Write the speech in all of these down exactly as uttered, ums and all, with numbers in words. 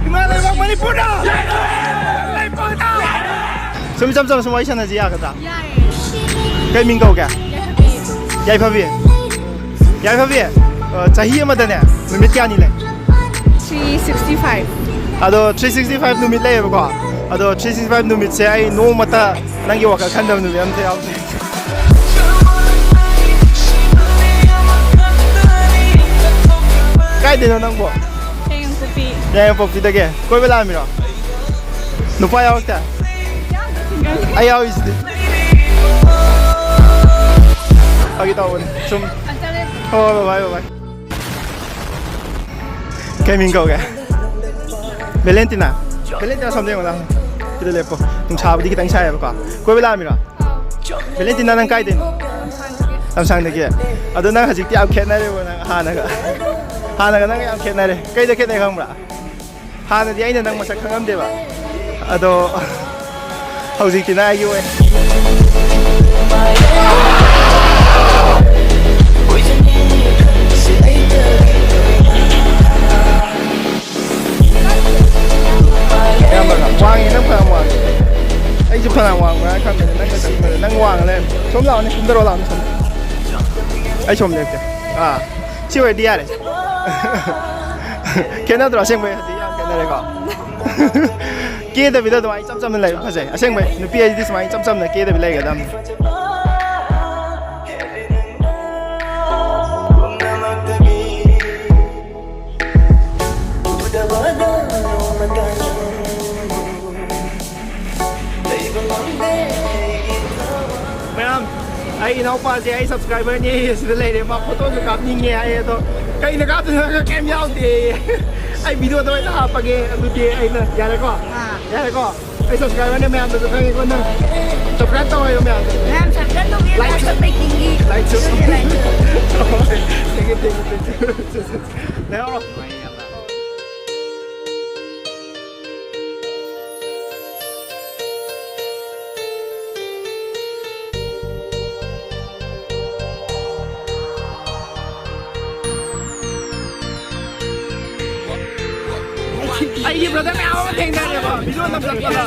ꯏꯃꯥ ꯂꯩꯕꯥꯛ ꯃꯅꯤꯄꯨꯔꯗ! ꯁꯨꯝ ꯏꯆꯝ ꯆꯝꯅ ꯁꯨꯝ ꯋꯥꯔꯤ ꯁꯥꯟꯅꯁꯤ ꯌꯥꯒꯗ꯭ꯔꯥ? ꯌꯥꯏꯌꯦ꯫ ꯀꯩ ꯃꯤꯡ ꯀꯧꯒꯦ? ꯌꯥꯏꯐꯕꯤ꯫ ꯌꯥꯏꯐꯕꯤ꯫ ꯌꯥꯏꯐꯕꯤ, ꯑ, ꯆꯍꯤ ꯑꯃꯗꯅꯦ ꯅꯨꯃꯤꯠ ꯀꯌꯥꯅꯤ ꯂꯩ? Three sixty five꯫ ꯑꯗꯣ three sixty five ꯅꯨꯃꯤꯠ ꯂꯩꯌꯦꯕꯀꯣ꯫ ꯑꯗꯣ three sixty five ꯅꯨꯃꯤꯠꯁꯦ ꯑꯩ ꯅꯣꯡꯃꯇ ꯅꯪꯒꯤ ꯋꯥꯈꯜ ꯈꯟꯗꯕ ꯅꯨꯃꯤꯠ ꯑꯝꯇ ꯌꯥꯎꯗꯦ꯫ ꯀꯥꯏꯗꯩꯅꯣ ꯅꯪꯕꯣ? ꯌꯥꯏꯉꯪꯄꯣꯛꯄꯤ꯫ ꯌꯥꯏꯉꯪꯄꯣꯛꯄꯤꯗꯒꯤ ꯀꯣꯏꯕ ꯂꯥꯛꯑꯝꯃꯤꯔꯣ? ꯅꯨꯄꯥ ꯌꯥꯎꯔꯛꯇꯦ? ꯑꯩ ꯌꯥꯎꯔꯤꯁꯤꯗꯤ꯫ ꯐꯥꯒꯤ ꯇꯧꯕꯅꯤ ꯁꯨꯝ꯫ ꯍꯣꯏ, ꯍꯣꯏ, ꯕꯥꯏ, ꯕꯥꯏ꯫ ꯀꯩ ꯃꯤꯡ ꯀꯧꯒꯦ? ꯚꯦꯂꯦꯟꯇꯤꯅꯥ꯫ ꯚꯦꯂꯦꯟꯇꯤꯅꯥ, ꯁꯣꯝꯗ ꯌꯦꯡꯉꯣ, ꯂꯥꯎ꯫ ꯁꯤꯗ ꯂꯦꯞꯄꯣ꯫ ꯅꯨꯡꯁꯥꯕꯨꯗꯤ ꯈꯤꯇꯪ ꯁꯥꯏꯌꯦꯕꯀꯣ꯫ ꯀꯣꯏꯕ ꯂꯥꯛꯑꯝꯃꯤꯔꯣ? ꯚꯦꯂꯦꯟꯇꯤꯅꯥ, ꯅꯪ ꯀꯥꯏꯗꯩꯅꯣ? ꯂꯝꯁꯥꯡꯗꯒꯤ꯫ ꯑꯗꯣ ꯅꯪ ꯍꯧꯖꯤꯛꯇꯤ ꯌꯥꯝ ꯈꯦꯠꯅꯔꯦꯕꯣ, ꯅꯪ ꯍꯥꯟꯅꯒ꯫ ꯍꯥꯟꯅꯒ ꯅꯪꯒ ꯌꯥꯝ ꯈꯦꯠꯅꯔꯦ꯫ ꯀꯩꯗ ꯈꯦꯠꯅꯩ ꯈꯪꯕ꯭ꯔꯥ? ꯍꯥꯟꯅꯗꯤ ꯑꯩꯅ ꯅꯪ ꯃꯁꯛ ꯈꯪꯉꯝꯗꯦꯕ꯫ ꯑꯗꯣ ꯍꯧꯖꯤꯛꯇꯤ ꯅꯪ ꯑꯩꯒꯤ ꯑꯣꯏ꯫ ꯏꯌꯥꯝꯕꯅ ꯋꯥꯡꯉꯤ, ꯅꯪ ꯐꯅꯌꯥꯝ ꯋꯥꯡꯉꯤ꯫ ꯑꯩꯁꯨ ꯐꯅꯌꯥꯝ ꯋꯥꯡꯕ꯭ꯔꯥ ꯈꯟꯕꯅꯦ, ꯅꯪ ꯈꯛꯇꯪ ꯐꯖꯩ꯫ ꯅꯪ ꯋꯥꯡꯉ ꯂꯩꯔꯝꯃꯦ꯫ ꯁꯣꯝ ꯂꯥꯛꯑꯣꯅꯦ, ꯀꯨꯝꯗꯔꯣ ꯂꯥꯛꯑꯣꯅꯦ ꯁꯣꯝꯗ꯫ ꯑꯩ ꯁꯣꯝ ꯂꯦꯞꯀꯦ꯫ ꯑꯥ, ꯁꯤ ꯑꯣꯏꯔꯗꯤ ꯌꯥꯔꯦ꯫ ꯈꯦꯠꯅꯗ꯭ꯔꯣ? ꯑꯁꯦꯡꯕꯩ ꯍꯧꯖꯤꯛ ꯌꯥꯝ ꯈꯦꯠꯅꯔꯦꯀꯣ꯫ ꯀꯦꯗꯕꯤꯗ ꯑꯗꯨꯃꯥꯏꯅ ꯏꯆꯝ ꯆꯝꯅ ꯂꯩꯕ ꯐꯖꯩ꯫ ꯑꯁꯦꯡꯕꯩ ꯅꯨꯄꯤ ꯍꯥꯏꯁꯤꯗꯤ ꯁꯨꯃꯥꯏꯅ ꯏꯆꯝ ꯆꯝꯅ ꯀꯦꯗꯕꯤ ꯂꯩꯒꯗꯕꯅꯤ꯫ ꯃꯌꯥꯝ, ꯑꯩ ꯏꯅꯥꯎꯄꯥꯁꯦ ꯑꯩ ꯁꯕꯁꯀ꯭ꯔꯥꯏꯕꯔꯅꯦ, ꯁꯤꯗ ꯂꯩꯔꯦ꯫ ꯃꯥ ꯐꯣꯇꯣꯁꯨ ꯀꯥꯞꯅꯤꯡꯉꯦ ꯍꯥꯏꯌꯦ, ꯑꯗꯣ ꯀꯩꯅ ꯀꯥꯞꯇꯣꯏꯅꯣ ꯍꯥꯏꯔꯒ ꯀꯩꯝ ꯌꯥꯎꯗꯦ꯫ ꯑꯩ ꯚꯤꯗꯤꯑꯣꯗ ꯑꯣꯏꯅ ꯍꯥꯞꯄꯒꯦ꯫ ꯑꯗꯨꯗꯤ ꯑꯩꯅ, ꯌꯥꯔꯦꯀꯣ? ꯑꯥ꯫ ꯌꯥꯔꯦꯀꯣ? ꯑꯩ ꯁꯕꯁꯀ꯭ꯔꯥꯏꯕꯔꯅꯦ, ꯃꯌꯥꯝꯗꯁꯨ ꯈꯪꯉꯦꯀꯣ ꯅꯪ꯫ ꯁꯕꯁꯀ꯭ꯔꯥꯏꯕ ꯇꯧ ꯍꯥꯏꯌꯣ ꯃꯌꯥꯝꯗ꯫ ꯃꯌꯥꯝ ꯁꯕꯁꯀ꯭ꯔꯥꯏꯕ ꯇꯧꯕꯤꯌꯨ, ꯂꯥꯏꯛꯁꯨ, ꯂꯥꯏꯛꯁꯨ ꯃꯦꯀꯤꯡꯒꯤ꯫ ꯂꯥꯏꯛꯁꯨ꯫ Thank you, thank you, thank you꯫ ꯂꯩꯍꯧꯔꯣ꯫ ꯑꯩꯒꯤ ꯕ꯭ꯔꯗꯔ ꯃꯌꯥꯝ ꯑꯃ ꯊꯦꯡꯅꯔꯦꯕ, ꯚꯤꯗꯤꯑꯣ ꯅꯝꯊꯠꯄꯗ꯫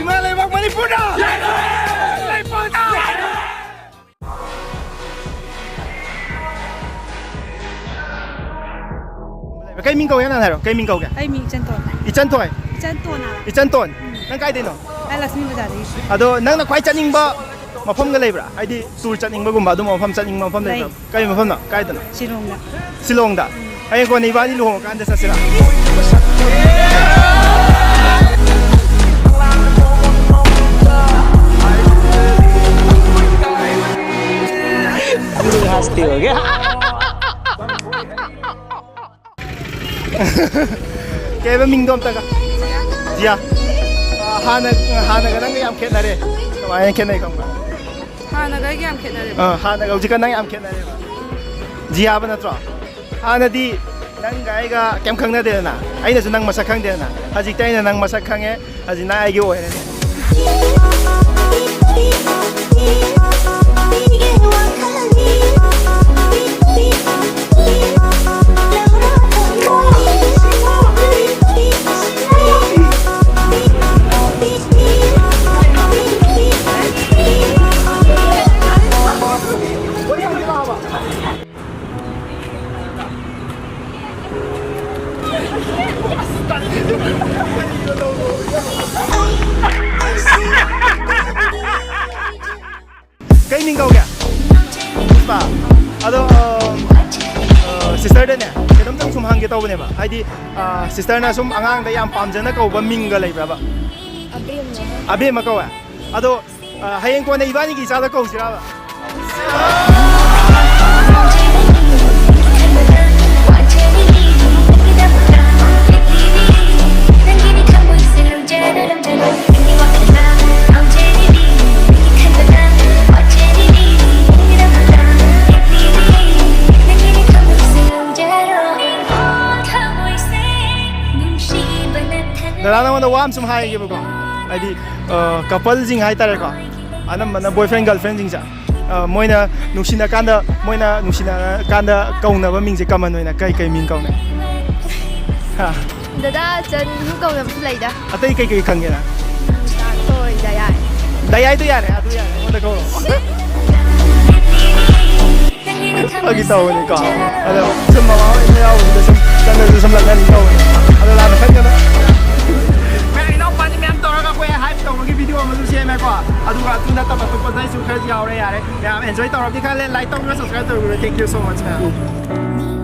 ꯏꯃꯥ ꯂꯩꯕꯥꯛ ꯃꯅꯤꯄꯨꯔꯗ! ꯂꯩꯄꯥꯛꯇ! ꯀꯩ ꯃꯤꯡ ꯀꯧꯒꯦ ꯅꯪ ꯍꯥꯏꯔꯣ? ꯀꯩ ꯃꯤꯡ ꯀꯧꯒꯦ? ꯑꯩ ꯃꯤꯡ ꯏꯆꯟꯊꯣꯏ꯫ ꯏꯆꯟꯊꯣꯏ? ꯏꯆꯟꯊꯣꯏ ꯍꯥꯏꯕ꯫ ꯏꯆꯟꯊꯣꯏ? ꯎꯝ꯫ ꯅꯪ ꯀꯥꯏꯗꯩꯅꯣ? ꯑꯩ ꯂꯛꯁꯃꯤ ꯕꯖꯥꯔꯗꯒꯤ꯫ ꯑꯗꯣ ꯅꯪꯅ ꯈ꯭ꯋꯥꯏ ꯆꯠꯅꯤꯡꯕ ꯃꯐꯝꯒ ꯂꯩꯕ꯭ꯔꯥ? ꯍꯥꯏꯗꯤ ꯇꯨꯔ ꯆꯠꯅꯤꯡꯕꯒꯨꯝꯕ ꯑꯗꯨꯝꯕ ꯃꯐꯝ ꯆꯠꯅꯤꯡꯕ ꯃꯐꯝ ꯂꯩꯕ꯭ꯔꯥ? ꯂꯩ꯫ ꯀꯩ ꯃꯐꯝꯅꯣ? ꯀꯥꯏꯗꯅꯣ? ꯁꯤꯂꯣꯡꯗ꯫ ꯁꯤꯂꯣꯡꯗ? ꯎꯝ꯫ ꯍꯌꯦꯡ ꯀꯣꯟꯅ ꯏꯕꯥꯅꯤ ꯂꯨꯍꯣꯡꯉꯀꯥꯟꯗ ꯆꯠꯁꯤꯔꯥ? ꯍꯥꯁꯇꯤ ꯑꯣꯏꯒꯦ꯫ ꯀꯩꯕ ꯃꯤꯡꯗꯣ ꯑꯝꯇꯒ? ꯖꯤꯌꯥ꯫ ꯑ, ꯍꯥꯟꯅ, ꯍꯥꯟꯅꯒ ꯅꯪꯒ ꯌꯥꯝ ꯈꯦꯠꯅꯔꯦ꯫ ꯀꯃꯥꯏꯅ ꯈꯦꯠꯅꯩ ꯈꯪꯕ꯭ꯔꯥ? ꯍꯥꯟꯅꯒ ꯑꯩꯒ ꯌꯥꯝ ꯈꯦꯠꯅꯔꯦꯕ꯫ ꯑ, ꯍꯥꯟꯅꯒ ꯍꯧꯖꯤꯛꯀ ꯅꯪ ꯌꯥꯝ ꯈꯦꯠꯅꯔꯦꯕ꯫ ꯖꯤꯌꯥꯕ ꯅꯠꯇ꯭ꯔꯣ? ꯍꯥꯟꯅꯗꯤ ꯅꯪꯒ ꯑꯩꯒ ꯀꯩꯝ ꯈꯪꯅꯗꯦꯗꯅ, ꯑꯩꯅꯁꯨ ꯅꯪ ꯃꯁꯛ ꯈꯪꯗꯦꯗꯅ꯫ ꯍꯧꯖꯤꯛꯇꯤ ꯑꯩꯅ ꯅꯪ ꯃꯁꯛ ꯈꯪꯉꯦ, ꯍꯧꯖꯤꯛ ꯅꯪ ꯑꯩꯒꯤ ꯑꯣꯏꯔꯦꯅꯦ꯫ ꯄꯨꯁꯄꯥ, ꯑꯗꯣ, ꯑ, ꯑ, ꯁꯤꯁꯇꯔꯗꯅꯦ ꯀꯩꯅꯣꯝꯇꯪ ꯁꯨꯝ ꯍꯪꯒꯦ ꯇꯧꯕꯅꯦꯕ, ꯍꯥꯏꯗꯤ, ꯑ, ꯁꯤꯁꯇꯔꯅ ꯁꯨꯝ ꯑꯉꯥꯡꯗ ꯌꯥꯝ ꯄꯥꯝꯖꯅ ꯀꯧꯕ ꯃꯤꯡꯒ ꯂꯩꯕ꯭ꯔꯕ? ꯑꯕꯦꯝꯃ꯫ ꯑꯕꯦꯝꯃ ꯀꯧꯋꯦ꯫ ꯑꯗꯣ, ꯑ, ꯍꯌꯦꯡ ꯀꯣꯟꯅ ꯏꯕꯥꯅꯤꯒꯤ ꯏꯆꯥꯗ ꯀꯧꯁꯤꯔꯕ? ꯗꯗꯥ, ꯅꯉꯣꯟꯗ ꯋꯥ ꯑꯃ ꯁꯨꯝ ꯍꯥꯏꯒꯦꯕꯀꯣ, ꯍꯥꯏꯗꯤ, ꯀꯄꯜꯁꯤꯡ ꯍꯥꯏꯇꯥꯔꯦꯀꯣ, ꯑꯅꯝꯕꯅ ꯕꯣꯏ ꯐ꯭ꯔꯦꯟ ꯒꯔꯜ ꯐ꯭ꯔꯦꯟꯁꯤꯡꯁꯦ, ꯑ, ꯃꯣꯏꯅ ꯅꯨꯡꯁꯤꯅꯀꯥꯟꯗ, ꯃꯣꯏꯅ ꯅꯨꯡꯁꯤꯅꯀꯥꯟꯗ ꯀꯧꯅꯕ ꯃꯤꯡꯁꯦ ꯀꯃꯟ ꯑꯣꯏꯅ ꯀꯩ ꯀꯩ ꯃꯤꯡ ꯀꯧꯅꯩ? ꯍꯥ? ꯗꯗꯥ, ꯆꯟ, ꯀꯧꯅꯕꯁꯨ ꯂꯩꯗ꯫ ꯑꯇꯩ ꯀꯩ ꯀꯩ ꯈꯪꯒꯦ ꯅꯪ? ꯗꯥ ꯊꯣꯏ, ꯗꯌꯥꯏ꯫ ꯗꯌꯥꯏꯗꯣ ꯌꯥꯔꯦ, ꯑꯗꯨ ꯌꯥꯔꯦ, ꯑꯩꯉꯣꯟꯗ ꯀꯧꯔꯣ꯫ ꯐꯥꯒꯤ ꯇꯧꯕꯅꯤꯀꯣ꯫ ꯑꯗꯣ ꯁꯨꯝ ꯃꯃꯥ ꯍꯣꯏ ꯌꯥꯎꯕꯁꯤꯗ ꯁꯨꯝ ꯆꯠꯂꯁꯨ ꯁꯨꯝ ꯂꯛꯅꯅꯤ ꯇꯧꯕꯅꯤ꯫ ꯑꯗꯣ ꯂꯥꯟꯅ ꯈꯟꯒꯅꯨ꯫ ꯃꯌꯥꯝ ꯏꯅꯥꯎꯄꯥꯅꯤ ꯃꯌꯥꯝ ꯇꯧꯔꯒ ꯑꯩꯈꯣꯏ ꯍꯥꯏꯞ ꯇꯧꯕꯒꯤ ꯚꯤꯗꯤꯑꯣ ꯑꯃꯁꯨ ꯁꯦꯝꯃꯦꯀꯣ꯫ ꯑꯗꯨꯒ ꯑꯗꯨ ꯅꯠꯇꯕ ꯑꯇꯣꯞꯄꯗꯩꯁꯨ ꯈꯔ ꯌꯥꯎꯔꯦ꯫ ꯌꯥꯔꯦ, ꯃꯌꯥꯝ ꯑꯦꯟꯖꯣꯏ ꯇꯧꯔꯕꯗꯤ ꯈꯜꯂꯦ꯫ ꯂꯥꯏꯛ ꯇꯧꯕꯤꯔꯣ, ꯁꯕꯁꯀ꯭ꯔꯥꯏꯕ ꯇꯧꯕꯤꯔꯣ꯫ Thank you so much, ꯃꯌꯥꯝ꯫